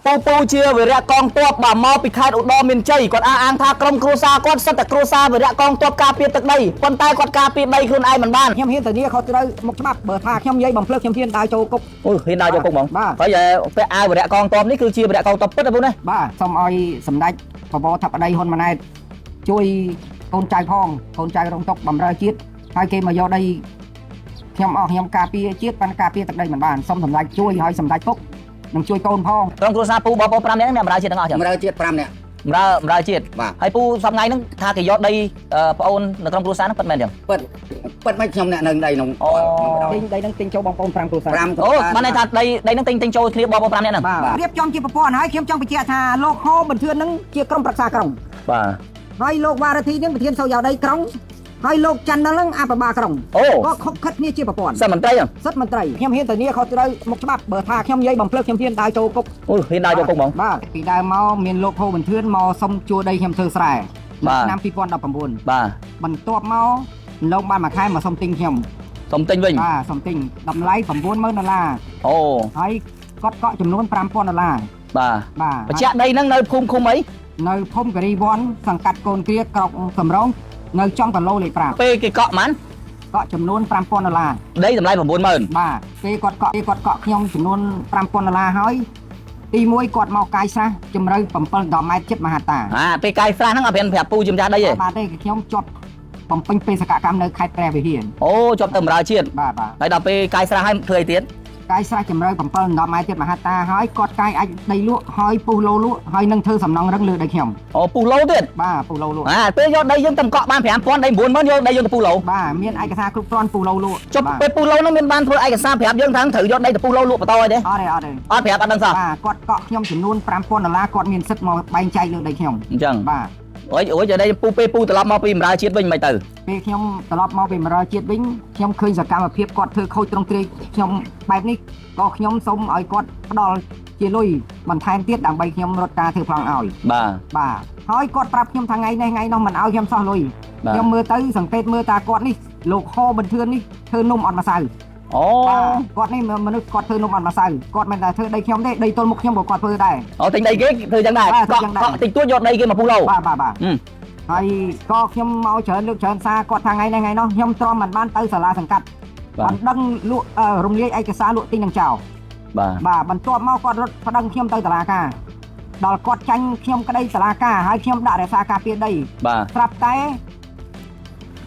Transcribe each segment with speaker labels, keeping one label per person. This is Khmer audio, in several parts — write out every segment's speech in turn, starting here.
Speaker 1: ពូពូជាវីរៈកងទ័ពបាទមកពីខេត្តឧត្តរមានជ័យគាត់អះអាងថាក្រុមគ្រួសារគាត់សិតតែគ្រួសារវីរៈកងទ័ពការពារទឹកដីប៉ុន្តែគាត់ការពារដីខ្លួនឯងមិនបាន
Speaker 2: ខ្ញុំហ៊ានធានាខុសត្រូវមុខច្បាប់បើថាខ្ញុំនិយាយបំភ្លើខ្ញុំហ៊ានដើរចូលគុក
Speaker 1: អូហ៊ានដើរចូលគុកហ្មង
Speaker 2: បាទ
Speaker 1: ហើយពាក់អាវវីរៈកងទ័ពនេះគឺជាវីរៈកងទ័ពពិតណាពូណា
Speaker 2: បាទសូមឲ្យសម្ដេចបវរធិបតីហ៊ុនម៉ាណែតជួយកូនចៅផងកូនចៅរងទុកបំរើជាតិហើយគេមកយកដីខ្ញុំអស់ខ្ញុំការពារជាតិបានការពារទឹកដីមិនបានសូមសម្ដេចជួយឲ្យសម្ដេចពុកនឹងជួយកូនផង
Speaker 1: ក្រុមគ្រួសារពូបងប្អូន5នាក់ហ្នឹងអ្នកបម្រើជាតិទាំងអស់ចឹង
Speaker 3: បម្រើជាតិ5នាក់
Speaker 1: បម្រើជាតិ
Speaker 3: បាទ
Speaker 1: ហើយពូសប្ថ្ងៃហ្នឹងថាគេយកដីប្អូននៅក្រុមគ្រួសារហ្នឹងពិតមែនចឹង
Speaker 3: ពិតពិតមិនខ្ញុំអ្នកនៅដីក្នុង
Speaker 1: អូ
Speaker 2: ទិញដីហ្នឹងទិញចូលបងប្អូន5គ្រួសារ
Speaker 3: 5
Speaker 1: អូបានន័យថាដីដីហ្នឹងទិញទិញចូលគ្នាបងប្អូន5នាក់ហ្នឹង
Speaker 2: បាទរៀបចំជាប្រព័ន្ធហើយខ្ញុំចង់បញ្ជាក់ថាលោកហោបន្ទឿនហ្នឹងជាក្រុមប្រឹក្សាក្រុង
Speaker 1: បាទ
Speaker 2: ហើយលោកវ៉ារធីហ្នឹងប្រធានសូវយ៉ាដីក្រុងហើយលោកច័ន្ទនិលហ្នឹងអភិបាលក្រុង
Speaker 1: អូ
Speaker 2: ក៏ខុបខិតគ្នាជាប្រព័ន្ធ
Speaker 1: សិនមន្ត្រីចឹង
Speaker 2: សិទ្ធិមន្ត្រីខ្ញុំហ៊ានធានាខុសត្រូវមុខច្បាប់បើថាខ្ញុំនិយាយបំភ្លើខ្ញុំហ៊ានដើរចូលគុក
Speaker 1: អូហ៊ានដើរចូលគុកហ្មង
Speaker 2: បាទពីដើមមកមានលោកហូបន្ទឿនមកសុំជួលដីខ្ញុំធ្វើស្រែ
Speaker 1: បាទ
Speaker 2: ឆ្នាំ2019
Speaker 1: បាទ
Speaker 2: បន្ទាប់មកលោកបានមួយខែមកសុំទិញខ្ញុំ
Speaker 1: សុំទិញវិញ
Speaker 2: បាទសុំទិញតម្លៃ90000ដុល្លារ
Speaker 1: អូ
Speaker 2: ហើយគាត់កក់ចំនួន5000ដុល្លារ
Speaker 1: បាទ
Speaker 2: បាទ
Speaker 1: បញ្ជាក់ដីហ្នឹងនៅភូមិឃុំអី
Speaker 2: នៅភូមិគិរីវ័នសង្កាត់កូនគ្រាក្រុងសំរោងនៅចំកឡូលេខ5
Speaker 1: ពេលគេកក់ម៉ាន់
Speaker 2: កក់ចំនួន5000ដុល្លារ
Speaker 1: ដីតម្លៃ90000
Speaker 2: បាទពេលគាត់កក់ពេលគាត់កក់ខ្ញុំចំនួន5000ដុល្លារហើយទី1គាត់មកកាយស្រះជម្រៅ7 10ម៉ែត្រចិត្តមហាតា
Speaker 1: អាពេលកាយស្រះហ្នឹងអត់ប្រាប់ពូជាម្ចាស់ដីទេ
Speaker 2: បាទទេខ្ញុំជាប់បំពេញបេសកកម្មនៅខេត្តព្រះវិហារ
Speaker 1: អូជាប់ទៅបម្រើជាតិ
Speaker 2: បាទបាទ
Speaker 1: ហើយដល់ពេលកាយស្រះហើយធ្វើអីទៀត
Speaker 2: កាយស្រះជម្រៅ7 10ម៉ែត្រទៀតមហាតាហើយគាត់កាយអាចដីលក់ហើយពុះលោលក់ហើយនឹងធ្វើសំណង់រឹងលើដីខ្ញុំ
Speaker 1: អូពុះឡូទៀត
Speaker 2: បាទពុះលោលក់
Speaker 1: អាពេលយកដីយើងទៅកក់បាន5000ដី90000យកដីយើងទៅពុះឡូ
Speaker 2: បាទមានឯកសារគ្រប់គ្រាន់ពុះលោលក់
Speaker 1: ចុះពេលពុះឡូហ្នឹងមានបានធ្វើឯកសារប្រាប់យើងថាត្រូវយកដីទៅពុះឡូលក់បន្តអីទេ
Speaker 2: អត់ទេអត់ទេ
Speaker 1: អត់ប្រាប់អត់ដឹងសោះ
Speaker 2: បាទគាត់កក់ខ្ញុំចំនួន5000ដុល្លារគាត់មានសិទ្ធិមកបែងចែកលើដីខ្ញុំ
Speaker 1: អញ្ចឹង
Speaker 2: បាទ
Speaker 1: អូយអូយយកដីពូពេលពូត្រឡប់មកពីបម្រើជាតិវិញមិនទៅ
Speaker 2: ពេលខ្ញុំត្រឡប់មកពីមរជាតិវិញខ្ញុំឃើញសកម្មភាពគាត់ធ្វើខូចត្រង់ទ្រាយខ្ញុំបែបនេះក៏ខ្ញុំសូមឲ្យគាត់ផ្ដល់ជាលុយបន្ថែមទៀតដើម្បីខ្ញុំរត់ការធ្វើប្លង់ឲ្យ
Speaker 1: បាទ
Speaker 2: បាទហើយគាត់ប្រាប់ខ្ញុំថាថ្ងៃនេះថ្ងៃនោះមិនឲ្យខ្ញុំសោះលុយ
Speaker 1: បាទ
Speaker 2: ខ្ញុំមើលទៅសង្កេតមើលតាគាត់នេះលោកហោបន្ទឿននេះធ្វើនំអត់ម្សៅ
Speaker 1: អូ
Speaker 2: បាទគាត់នេះមនុស្សគាត់ធ្វើនំអត់ម្សៅគាត់មិនតែធ្វើដីខ្ញុំទេដីទល់មុខខ្ញុំក៏គាត់ធ្វើដែរ
Speaker 1: អូទិញដីគេធ្វើចឹងដែរ
Speaker 2: បាទ
Speaker 1: កក់
Speaker 2: ធ្វើចឹងដែរ
Speaker 1: កក់តិចតួចយកដីគេមកពុះឡូ
Speaker 2: បាទបាទបាទ
Speaker 1: ហឹម
Speaker 2: ហើយក៏ខ្ញុំមកច្រើនលើកច្រើនសារគាត់ថាថ្ងៃនេះថ្ងៃនោះខ្ញុំទ្រាំមិនបានទៅសាលាសង្កាត់
Speaker 1: បាទ
Speaker 2: បានដឹងលក់រំលាយឯកសារលក់ទិញនឹងចោល
Speaker 1: បាទ
Speaker 2: បាទបន្ទាប់មកគាត់រត់ប្តឹងខ្ញុំទៅតុលាការដល់គាត់ចាញ់ខ្ញុំក្តីតុលាការហើយខ្ញុំដាក់រក្សាការពារដី
Speaker 1: បាទ
Speaker 2: ស្រាប់តែ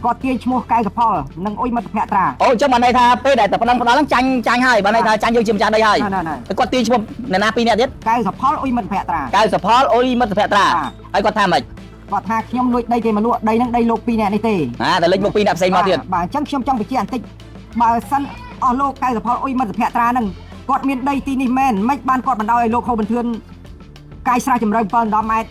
Speaker 2: គាត់ទាញឈ្មោះកៅសផលនិងអ៊ុយមិត្តភក្ត្រា
Speaker 1: អូអញ្ចឹងបានន័យថាពេលដែលតែប្តឹងផ្ដាល់ហ្នឹងចាញ់ចាញ់ហើយបានន័យថាចាញ់យើងជាម្ចាស់ដីហើយ
Speaker 2: ណាណា
Speaker 1: តែគាត់ទាញឈ្មោះអ្នកណាពីរអ្នកទៀត
Speaker 2: កៅសផលអ៊ុយមិត្តភក្ត្រា
Speaker 1: កៅសផលអ៊ុយមិត្តភក្ត្រា
Speaker 2: បាទ
Speaker 1: ហើយគាត់ថាម៉េច
Speaker 2: គាត់ថាខ្ញុំលួចដីគេមកលក់ដីហ្នឹងដីលោកពីរអ្នកនេះទេ
Speaker 1: អាតែលេចមកពីរអ្នកផ្សេងមកទៀត
Speaker 2: បាទអញ្ចឹងខ្ញុំចង់បញ្ជាក់បន្តិចបើសិនអស់លោកកៅសផលអ៊ុយមិត្តភក្ត្រាហ្នឹងគាត់មានដីទីនេះមែនមិនបានគាត់បណ្ដោយឲ្យលោកហូបបន្ទឿនកាយស្រះជម្រៅ7 10ម៉ែត្រ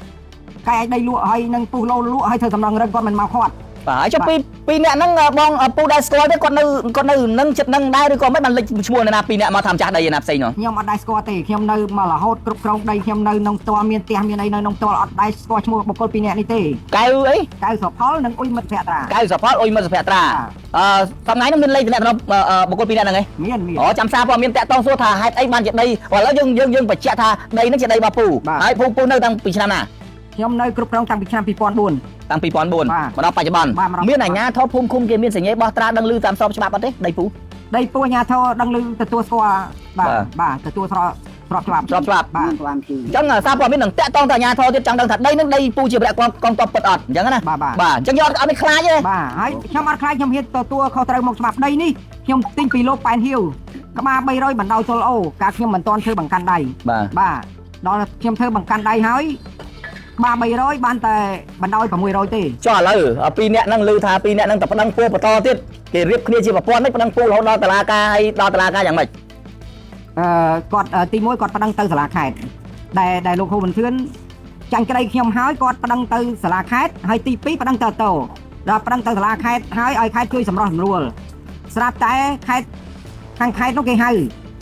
Speaker 2: កាយឲ្យដីលក់ហើយនឹងពុះលោលក់ហើយធ្វើសំណងរឹងគាត់មិនមកខាត់
Speaker 1: បាទហើយចុះពីពីរអ្នកហ្នឹងបងពូដែលស្គាល់ទេគាត់នៅគាត់នៅនឹងចិត្តនឹងដែរឬក៏មិនបានលេចឈ្មោះអ្នកណាពីរអ្នកមកថាម្ចាស់ដីឯណាផ្សេងនោះ
Speaker 2: ខ្ញុំអត់ដែរស្គាល់ទេខ្ញុំនៅមករហូតគ្រប់គ្រងដីខ្ញុំនៅក្នុងផ្ទាល់មានផ្ទះមានអីនៅក្នុងផ្ទាល់អត់ដែរស្គាល់ឈ្មោះបុគ្គលពីរនាក់នេះទេ
Speaker 1: កៅអី
Speaker 2: កៅសផលនិងអ៊ុយមិត្តភក្ត្រា
Speaker 1: កៅសផលអ៊ុយមិត្តភក្ត្រាអឺថ្ងៃហ្នឹងមានលេខតំណបុគ្គលពីរអ្នកហ្នឹងឯង
Speaker 2: មានមាន
Speaker 1: អូចាំសារព័ត៌មានតាក់តងសួរថាហេតុអីបានជាដីឥឡូវយើងយើងយើងបញ្ជាក់ថាដីហ្នឹងជាដីរបស់ពូ
Speaker 2: បាទ
Speaker 1: ហើយពូពូនៅតាំងពីឆ្នាំណា
Speaker 2: ខ្ញុំនៅគ្រប់គ្រងតាំងពីឆ្នាំ2004
Speaker 1: តាំងពី2004
Speaker 2: បាទ
Speaker 1: មកដល់បច្ចុប្បន្ន
Speaker 2: បាទមកដល់
Speaker 1: មានអាជ្ញាធរភូមិឃុំគេមានសញ្ញាបោះត្រាដឹងឮតាមស្របច្បាប់អត់ទេដីពូ
Speaker 2: ដីពូអាញាធរដឹងឮទទួលស្គាល់បាទ
Speaker 1: បាទ
Speaker 2: បាទទទួលស្របស្របច្បាប់
Speaker 1: ស្របច្បាប់
Speaker 2: បាទ
Speaker 3: បានគឺ
Speaker 1: អញ្ចឹងសារព័ត៌មាននឹងតាក់តងទៅអាជ្ញាធរទៀតចង់ដឹងថាដីហ្នឹងដីពូជាប្រកកងតបពិតអត់អញ្ចឹងណា
Speaker 2: បាទបាទ
Speaker 1: បាទអញ្ចឹងយកអត់មានខ្លាចទេ
Speaker 2: បាទហើយខ្ញុំអត់ខ្លាចខ្ញុំហ៊ានទទួលខុសត្រូវមកច្បាប់ដីនេះខ្ញុំទិញពីលោកប៉ែនហ៊ីវក្បាល300បណ្ដោយទល់អូកាលខ្ញុំមិនទាន់ធ្វើបង្កាន់ដៃ
Speaker 1: បាទ
Speaker 2: បាទដល់ខ្ញុំធ្វើបង្កាន់ដៃហើយក្បាល300បានតែបណ្ដោយ600ទេ
Speaker 1: ចុះឥឡូវពីរអ្នកហ្នឹងឮថាពីរអ្នកហ្នឹងតែប្តឹងពូបន្តទៀតគេរៀបគ្នាជាប្រព័ន្ធនេះប្តឹងពូរហូតដល់តុលាការហើយដល់តុលាការយ៉ាងម៉េច
Speaker 2: អឺគាត់ទី1គាត់ប្តឹងទៅសាលាខេត្តដែលដែលលោកហ៊ូប៊ុនធឿនចាញ់ក្តីខ្ញុំហើយគាត់ប្តឹងទៅសាលាខេត្តហើយទី2ប្តឹងទៅតោដល់ប្តឹងទៅសាលាខេត្តហើយឲ្យខេត្តជួយសម្រោះសម្រួលស្រាប់តែខេត្តខាងខេត្តនោះគេហៅ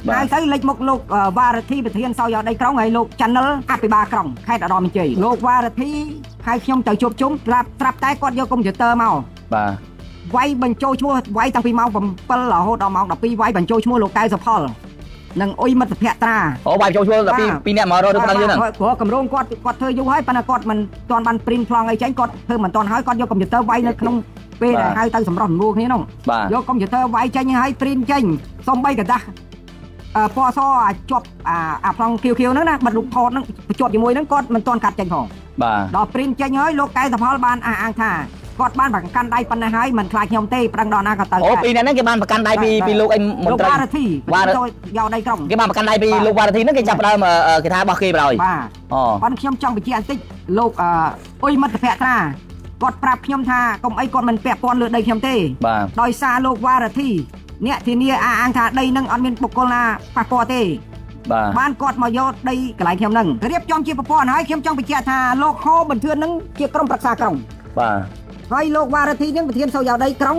Speaker 1: បាទ
Speaker 2: ហៅទៅលេចមុខលោកវ៉ារធីប្រធានសោយដីក្រុងហើយលោកចាន់និលអភិបាលក្រុងខេត្តឧត្តរមានជ័យលោកវ៉ារធីហៅខ្ញុំទៅជួបជុំស្រាប់ស្រាប់តែគាត់យកកុំព្យូទ័រមក
Speaker 1: បាទ
Speaker 2: វាយបញ្ចូលឈ្មោះវាយតាំងពីម៉ោង7រហូតដល់ម៉ោង12វាយបញ្ចូលឈ្មោះលោកកៅសុផល និងអ៊ុយមិត្តភក្ត្រា
Speaker 1: អូបាយចូលឈ្មោះដល់ពីពីរអ្នកមករករឿងប្តឹងយើងហ្នឹង
Speaker 2: ព្រោះកម្រងគាត់គាត់ធ្វើយូរហើយប៉ុន្តែគាត់មិនទាន់បាន print ប្លង់អីចេញគាត់ធ្វើមិនទាន់ហើយគាត់យកកុំព្យូទ័រវាយនៅក្នុងពេលដែលហៅទៅសម្រោះសម្រួលគ្នាហ្នឹង
Speaker 1: បាទ
Speaker 2: យកកុំព្យូទ័រវាយចេញហើយ print ចេញសំបីក្រដាសអឺពណ៌សអាជាប់អាអាប្លង់ខៀវខៀវហ្នឹងណាបិទរូបថតហ្នឹងបញ្ជាប់ជាមួយហ្នឹងគាត់មិនទាន់កាត់ចេញផង
Speaker 1: បាទ
Speaker 2: ដល់ print ចេញហើយលោកកែសផលបានអះអាងថាគាត់បានប្រកាន់ដៃប៉ុណ្ណេះហើយមិនខ្លាចខ្ញុំទេប្រឹងដល់ណាក៏ទៅ
Speaker 1: អូពីរអ្នកហ្នឹងគេបានប្រកាន់ដៃពីពីលោកអីម
Speaker 2: លោក
Speaker 1: ន្ត្រី
Speaker 2: វ៉ារធី
Speaker 1: វ៉ារ
Speaker 2: យកដីក្រុង
Speaker 1: គេបានប្រកាន់ដៃពីលោកវ៉ារធីហ្នឹងគេចាប់ផ្ដើមគេថារបស់គេបណ្ដោយ
Speaker 2: បាទ
Speaker 1: អូ
Speaker 2: ប៉ុន្តែខ្ញុំចង់បញ្ជាក់បន្តិចលោកអឺអ៊ុយមិត្តភក្ត្រាគាត់ប្រាប់ខ្ញុំថាកុំអីគាត់មិនពាក់ព័ន្ធលើដីខ្ញុំទេ
Speaker 1: បាទ
Speaker 2: ដោយសារលោកវ៉ារធីអ្នកធានាអះអាងថាដីនឹងអត់មានបុគ្គលណាប៉ះពាល់ទេ
Speaker 1: បាទ
Speaker 2: បានគាត់មកយកដីកន្លែងខ្ញុំនឹងរៀបចំជាប្រព័ន្ធហើយខ្ញុំចង់បញ្ជាក់ថាលោកហូបន្ទឿននឹងជាក្រុមប្រឹក្សាក្រុង
Speaker 1: បាទ
Speaker 2: ហើយលោកវ៉ារធីនឹងប្រធានសូយោដីក្រុង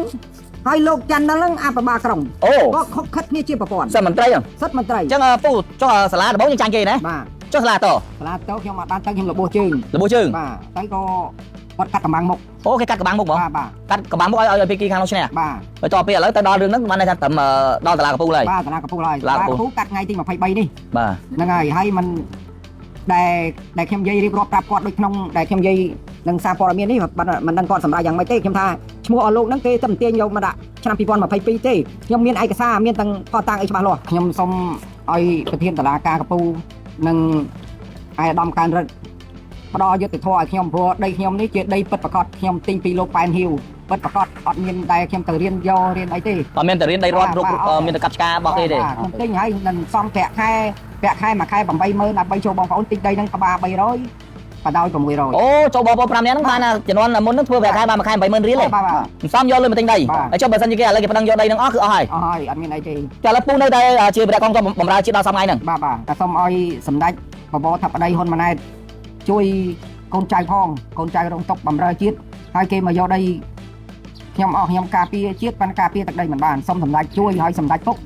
Speaker 2: ហើយលោកច័ន្ទនិលនឹងអភិបាលក្រុង
Speaker 1: អូ
Speaker 2: ក៏ខុបខិតគ្នាជាប្រព័ន្ធ
Speaker 1: សិមន្ត្រីហ្នឹង
Speaker 2: សិទ្ធិមន្ត្រី
Speaker 1: អញ្ចឹងពូចុះសាលាដំបងយើងចាញ់គេណា
Speaker 2: បាទ
Speaker 1: ចុះសាលាត
Speaker 2: សាលាទៅខ្ញុំអត់បានទៅខ្ញុំរបួសជើង
Speaker 1: របួសជើង
Speaker 2: បាទទៅក៏គាត់កាត់កម្បាំងមុខ
Speaker 1: អូគេកាត់កបាំងមុខហ្មង
Speaker 2: បាទបាទ
Speaker 1: កាត់កបាំងមុខឲ្យឲ្យពីគីខាងនោះឈ្នះ
Speaker 2: បាទ
Speaker 1: ហើយតទៅពេលឥឡូវទៅដល់រឿងហ្នឹងបានន័យថាត្រឹមដល់សាលាកំពូលហើយ
Speaker 2: បាទសាលាកំពូលហើយ
Speaker 1: សាលាកំពូល
Speaker 2: សាលាកំពូលកាត់ថ្ងៃទី23នេះ
Speaker 1: បាទ
Speaker 2: ហ្នឹងហើយហើយมันដែលដែលខ្ញុំនិយាយរៀបរាប់ប្រាប់គាត់ដូចក្នុងដែលខ្ញុំនិយាយនឹងសារព័ត៌មាននេះបាទមិនដឹងគាត់សម្រាប់យ៉ាងម៉េចទេខ្ញុំថាឈ្មោះអស់លោកហ្នឹងគេតែទាញយកមកដាក់ឆ្នាំ2022ទេខ្ញុំមានឯកសារមានទាំងផតាំងអីច្បាស់លាស់ខ្ញុំសូមឲ្យប្រធានតុលាការកំពូលនិងឯកឧត្តមកើនរិទ្ធផ្ដល់យុត្តិធម៌ឲ្យខ្ញុំព្រោះដីខ្ញុំនេះជាដីពិតប្រាកដខ្ញុំទិញពីលោកប៉ែនហ៊ីវពិតប្រាកដអត់មានដែលខ្ញុំទៅរៀនយករៀនអីទេ
Speaker 1: អត់មានតែរៀនដីរដ្ឋរុកមានតែកាប់ឆ្ការបស់គេទេ
Speaker 2: បាទខ្ញុំទិញហើយនឹងសំប្រាក់ខែប្រាក់ខែមួយខែ80000ដើម្បីចូលបងប្អូនទិញដីហ្នឹងក្បាល300បដោយ600
Speaker 1: អូចូលបងប្អូន5នាក់ហ្នឹងបានជំនាន់មុនហ្នឹងធ្វើប្រាក់ខែបានមួយខែ80000រៀលទេ
Speaker 2: បាទបាទ
Speaker 1: មិនសមយកលុយមកទិញដីហើយចុះបើសិនជាគេឥឡូវគេប្តឹងយកដីហ្នឹងអស់គឺអស់ហើយ
Speaker 2: អស់ហើយអត់មានអីទេ
Speaker 1: ចាឥឡូវពូនៅតែជាប្រកងទ័ពបំរើជាតិដល់សប្តាហ៍ថ្ងៃហ្នឹង
Speaker 2: បាទបាទតែសូមឲ្យសម្ដេចបវរធិបតីហ៊ុនម៉ាណែតជួយកូនចៅផងកូនចៅរងទុកបំរើជាតិហើយគេមកយកដីខ្ញុំអស់ខ្ញុំការពារជាតិប៉ុន្តែការពារទឹកដីមិនបានសូមសម្ដេចជួយហើយសម្ដេចពុក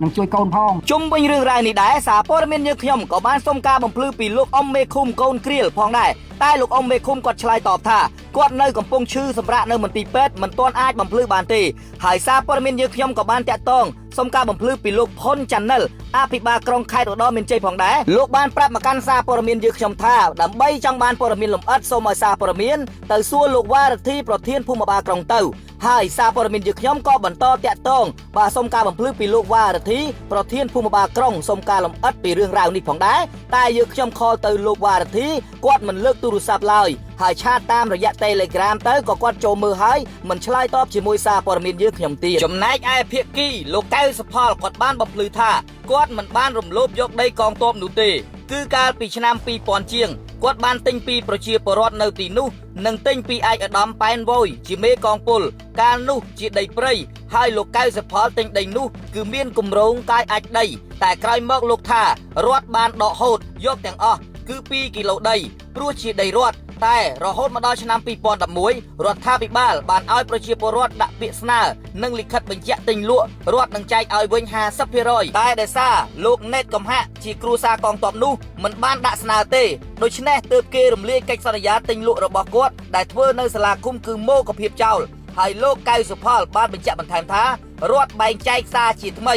Speaker 2: នឹងជួយកូនផង
Speaker 1: ជុំវិញរឿងរ៉ាវនេះដែរសារព័ត៌មានយើងខ្ញុំក៏បានសុំការបំភ្លឺពីលោកអ៊ំមេឃុំកូនក្រៀលផងដែរតែលោកអ៊ំមេឃុំគាត់ឆ្លើយតបថាគាត់នៅកំពុងឈឺសម្រាកនៅមន្ទីរពេទ្យមិនទាន់អាចបំភ្លឺបានទេហើយសារព័ត៌មានយើងខ្ញុំក៏បានតាក់ទងសុំការបំភ្លឺពីលោកផុនចាន់និលអភិបាលក្រុងខេត្តឧត្តរមានជ័យផងដែរលោកបានប្រាប់មកកាន់សារព័ត៌មានយើងខ្ញុំថាដើម្បីចង់បានព័ត៌មានលម្អិតសូមឲ្យសារព័ត៌មានទៅសួរលោកវ៉ារធីប្រធានភូមិបាលក្រុងទៅហើយសារព័ត៌មានយើងខ្ញុំក៏បន្តតាក់ទងបាទសូមការបំភ្លឺពីលោកវ៉ារធីប្រធានភូមិបាលក្រុងសូមការលម្អិតពីរឿងរ៉ាវនេះផងដែរតែយើងខ្ញុំខលទៅលោកវ៉ារធីគាត់មិនលើកទូរស័ព្ទឡើយហើយឆាតតាមរយៈ Telegram ទៅក៏គាត់ចូលមើលហើយមិនឆ្លើយតបជាមួយសារព័ត៌មានយើងខ្ញុំទៀតចំណែកឯភាគីលោកកៅសុផលគាត់បានបំភ្លឺថាគាត់មិនបានរំលោភយកដីកងទ័ពនោះទេគឺកាលពីឆ្នាំ2000ជាងគាត់បានទិញពីប្រជាពលរដ្ឋនៅទីនោះនិងទិញពីឯកឧត្តមប៉ែនវយជាមេកងពលកាលនោះជាដីព្រៃហើយលោកកៅសុផលទិញដីនោះគឺមានគម្រោងកាយអាចដីតែក្រោយមកលោកថារដ្ឋបានដកហូតយកទាំងអស់គឺ2គីឡូដីព្រោះជាដីរដ្ឋតែរហូតមកដល់ឆ្នាំ2011រដ្ឋាភិបាលបានឲ្យប្រជាពលរដ្ឋដាក់ពាក្យស្នើនិងលិខិតបញ្ជាក់ទិញលក់រដ្ឋនឹងចែកឲ្យវិញ50%តែដោយសារលោកណេតកំហាក់ជាគ្រួសារកងទ័ពនោះមិនបានដាក់ស្នើទេដូច្នេះទើបគេរំលាយកិច្ចសន្យាទិញលក់របស់គាត់ដែលធ្វើនៅសាលាឃុំគឺមោកភាពចោលហើយលោកកៅសុផលបានបញ្ជាក់បន្ថែមថារដ្ឋបែងចែកសារជាថ្មី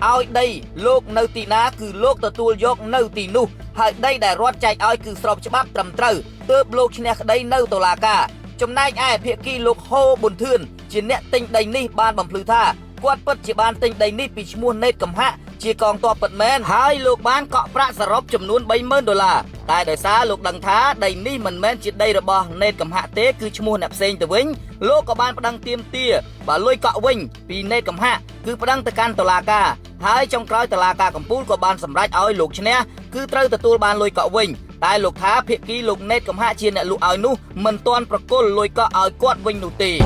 Speaker 1: ឲ្យដីលោកនៅទីណាគឺលោកទទួលយកនៅទីនោះហើយដីដែលរដ្ឋចែកឲ្យគឺស្របច្បាប់ត្រឹមត្រូវទើបលោកឈ្នះក្តីនៅតុលាការចំណែកឯភាគីលោកហូប៊ុនធឿនជាអ្នកទិញដីនេះបានបំភ្លឺថាគាត់ពិតជាបានទិញដីនេះពីឈ្មោះណេតកំហាក់ជាកងទ័ពពិតមែនហើយលោកបានកក់ប្រាក់សរុបចំនួន30000ដុល្លារតែដោយសារលោកដឹងថាដីនេះមិនមែនជាដីរបស់ណេតកំហាក់ទេគឺឈ្មោះអ្នកផ្សេងទៅវិញលោកក៏បានប្តឹងទាមទារបើលុយកក់វិញពីណេតកំហាក់គឺប្តឹងទៅកាន់តុលាការហើយចុងក្រោយតុលាការកំពូលក៏បានសម្រេចឲ្យលោកឈ្នះគឺត្រូវទទួលបានលុយកក់វិញតែលោកថាភាគីលោកណេតកំហាក់ជាអ្នកលក់ឲ្យនោះមិនទាន់ប្រគល់លុយកក់ឲ្យគាត់វិញនោះទេ។